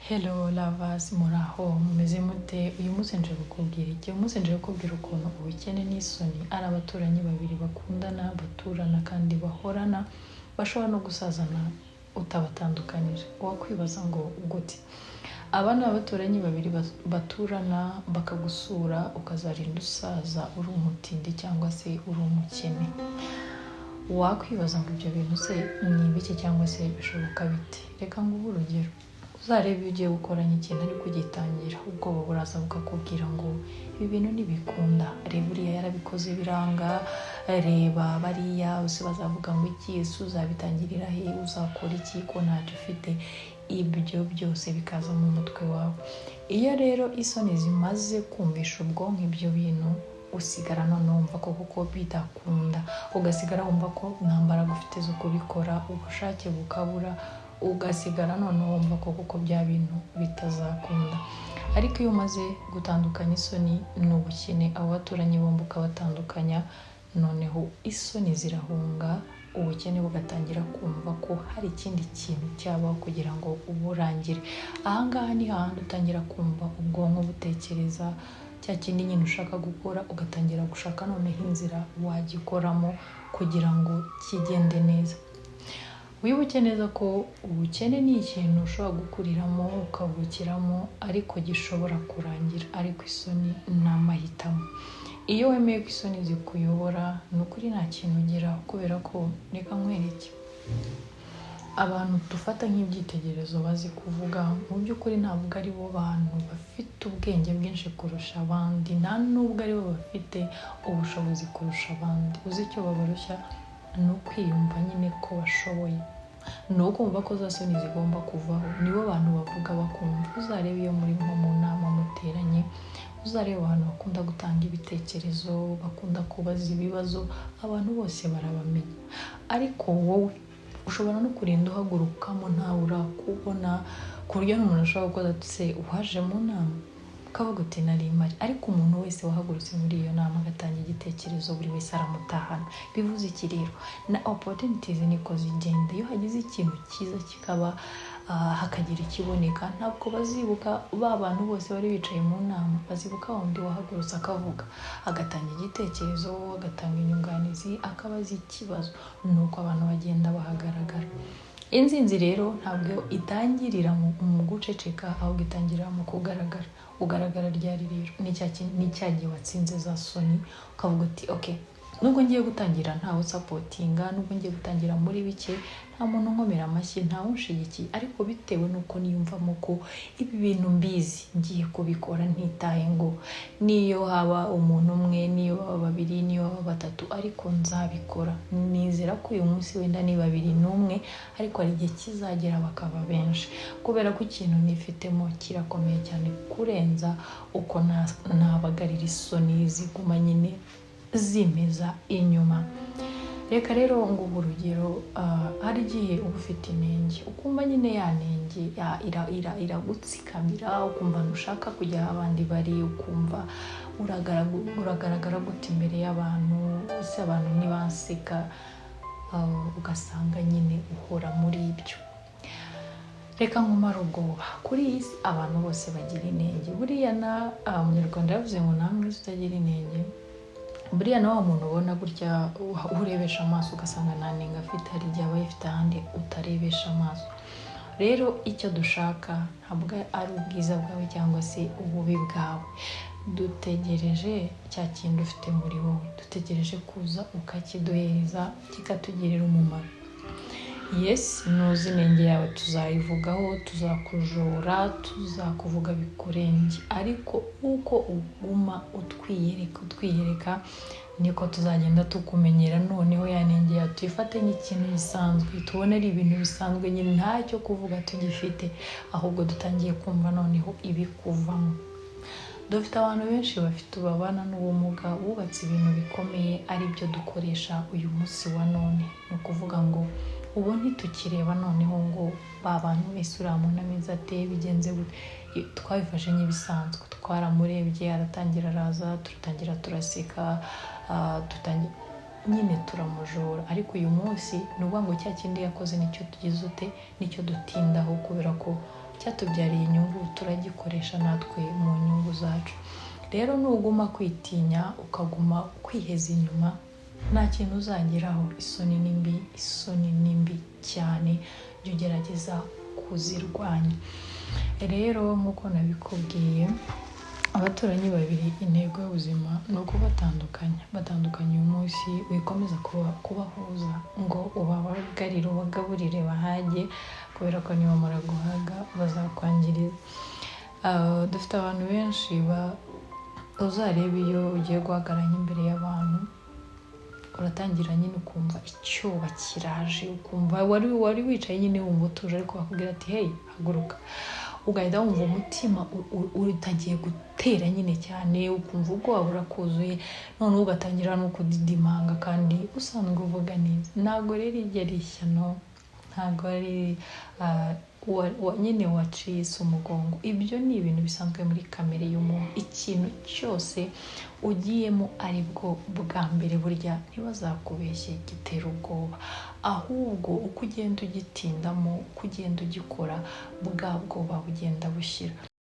Hello lovers, muraho, mumeze mute? Uyu munsi nje kukubwira iki? Uyu munsi nje kukubwira ukuntu ubukene n'isoni ari abaturanyi babiri bakundana, baturana kandi bahorana, bashobora no gusazana utabatandukanyije. Wakwibaza ngo gute? Aba ni abaturanyi babiri baturana, bakagusura, ukazarinda usaza uri umutindi cyangwa se uri umukene. Wakwibaza ngo ibyo bintu se ni ibiki cyangwa se bishoboka bite? Reka nguhe urugero. Uzarebe iyo ugiye gukoranya ikintu ariko ugitangira, ubwoba buraza bukakubwira ngo ibi bintu ntibikunda, reba uriya yarabikoze biranga, reba bariya bose bazavuga ngo iki, ese uzabitangirira he, uzakora iki ko ntacyo ufite? Ibyo byose bikaza mu mutwe wawe. Iyo rero isoni zimaze kumvisha ubwonko ibyo bintu, usigara noneho wumva ko kuko bidakunda, ugasigara wumva ko nta mbaraga ufite zo kubikora, ubushake bukabura, ugasigara noneho wumva ko kuko bya bintu bitazakunda. Ariko iyo umaze gutandukanya isoni n'ubukene, abo baturanyi bombi ukabatandukanya, noneho isoni zirahunga, ubukene bugatangira kumva ko hari ikindi kintu cyabaho kugira ngo burangire. Ahangaha ni hahandi utangira kumva ubwonko butekereza cya kindi nyine ushaka gukora, ugatangira gushaka noneho inzira wagikoramo kugira ngo kigende neza. Wibuke neza ko ubukene ni ikintu ushobora gukuriramo, ukavukiramo, ariko gishobora kurangira, ariko isoni ni amahitamo. Iyo wemeye ko isoni zikuyobora, ni ukuri nta kintu ugeraho. Kubera ko, reka nkwereke, abantu dufata nk'ibyitegererezo bazi kuvuga, mu by'ukuri ntabwo ari bo bantu bafite ubwenge bwinshi kurusha abandi, nta nubwo ari bo bafite ubushobozi kurusha abandi. Uzi icyo babarushya? Ni ukwiyumva nyine ko bashoboye, ni ukumva ko za soni zigomba kuvaho. Nibo bantu bavuga bakumva. Uzarebe iyo muri nko mu nama muteranye, uzarebe abantu bakunda gutanga ibitekerezo, bakunda kubaza ibibazo, abantu bose barabamenya. Ariko wowe ushobora no kurinda uhagurukamo ntawe urakubona, ku buryo n'umuntu ashobora gukora ati: "Se waje mu nama?" Ukavuga uti: "Nari mpari." Ariko umuntu wese wahagurutse muri iyo nama agatanga igitekerezo, buri wese aramutahana. Bivuze iki rero? Na opportunities niko zigenda. Iyo hagize ikintu cyiza kikaba, hakagira ikiboneka, ntabwo bazibuka ba bantu bose bari bicaye mu nama, bazibuka wa wundi wahagurutse akavuga, agatanga igitekerezo, agatanga inyunganizi, akabaza ikibazo. Ni uko abantu bagenda bahagaragara. Inzinzi rero ntabwo itangirira mu guceceka, ahubwo itangirira mu kugaragara. Ugaragara ryari rero? Ni cya gihe watsinze za soni, ukavuga uti: "Ok, nubwo ngiye gutangira ntawe usupportinga, nubwo ngiye gutangira muri bike, nta muntu nkomera amashyi, ntawe unshigikiye, ariko bitewe n'uko niyumvamo ko ibi bintu mbizi, ngiye kubikora ntitaye ngo niyo haba umuntu umwe, niyo baba babiri, niyo baba batatu, ariko nzabikora. Nizera ko uyu munsi wenda ni babiri n'umwe, ariko hari igihe kizagera bakaba benshi, kubera ko ikintu nifitemo kirakomeye cyane kurenza uko nabagarira isoni ziguma nyine zimeza inyuma." Reka rero nguhe urugero. Hari igihe uba ufite inenge, ukumva nyine ya nenge iragutsikamira, ukumva ntushaka kujya aho abandi bari, ukumva uragaragara gute imbere y'abantu, ese abantu ntibanseka? Ugasanga nyine uhora muri ibyo. Reka nkumare ubwoba: kuri iyi si abantu bose bagira inenge. Buriya na Umunyarwanda yavuze ngo nta mwiza utagira inenge. Buriya na wa muntu ubona gutya urebesha amaso ugasanga nta nenge afite, hari igihe aba ayifite ahandi utarebesha amaso. Rero icyo dushaka ntabwo ari ubwiza bwawe cyangwa se ububi bwawe. Dutegereje cya kintu ufite muri wowe, dutegereje kuza ukakiduhereza kikatugirira umumaro. Yes, nuzi inenge yawe tuzayivugaho, tuzakujora, tuzakuvuga bikurenge, ariko uko uguma utwiyereka, utwiyereka, niko tuzagenda tukumenyera. Noneho ya nenge yawe tuyifate nk'ikintu gisanzwe, tubone ari ibintu bisanzwe nyine, ntacyo kuvuga tugifite, ahubwo dutangiye kumva noneho ibikuvamo. Dufite abantu benshi bafite babana n'ubumuga bubatse ibintu bikomeye, ari byo dukoresha uyu munsi wa none. Ni ukuvuga ngo ubu ntitukireba noneho ngo ba bantu bese uriya muntu ameze ate, bigenze gute. Twabifashe nk'ibisanzwe. Twaramurebye aratangira araza, turatangira turaseka, dutangira nyine turamujora. Ariko uyu munsi ni ukuvuga ngo cya kindi yakoze nicyo tugize ute, nicyo dutindaho, kubera ko Cyatubyariye inyungu, turagikoresha natwe mu nyungu zacu. Rero nuguma kwitinya, ukaguma kwiheza inyuma, nta kintu uzageraho. Isoni ni mbi, isoni ni mbi cyane, jya ugerageza kuzirwanya. Rero nk'uko nabikubwiye, abaturanyi babiri, intego y'ubuzima ni ukubatandukanya. Batandukanye uyu munsi, wikomeza kubahuza ngo ubabagarire, ubagaburire bahage, kubera ko nibamara guhaga bazakwangiriza. Dufite abantu benshi, uzarebe iyo ugiye guhagarara imbere y'abantu, uratangira nyine ukumva icyoba kiraje, ukumva wari wicaye nyine wumva utuje, ariko bakubwira ati: "Hey, haguruka," ugahita wumva umutima utagiye gutera nyine cyane, ukumva ubwoba burakuzuye, noneho ugatangira no kudidimanga kandi usanzwe uvuga neza. Ntabwo rero iryo ari ishyano, ntabwo ari nyine waciye isi umugongo. Ibyo ni ibintu bisanzwe muri kamere y'umuntu. Ikintu cyose ugiyemo ari bwo bwa mbere, burya ntibazakubeshye, gitera ubwoba. Ahubwo uko ugenda ugitindamo, uko ugenda ugikora, bwa bwoba bugenda bushyira.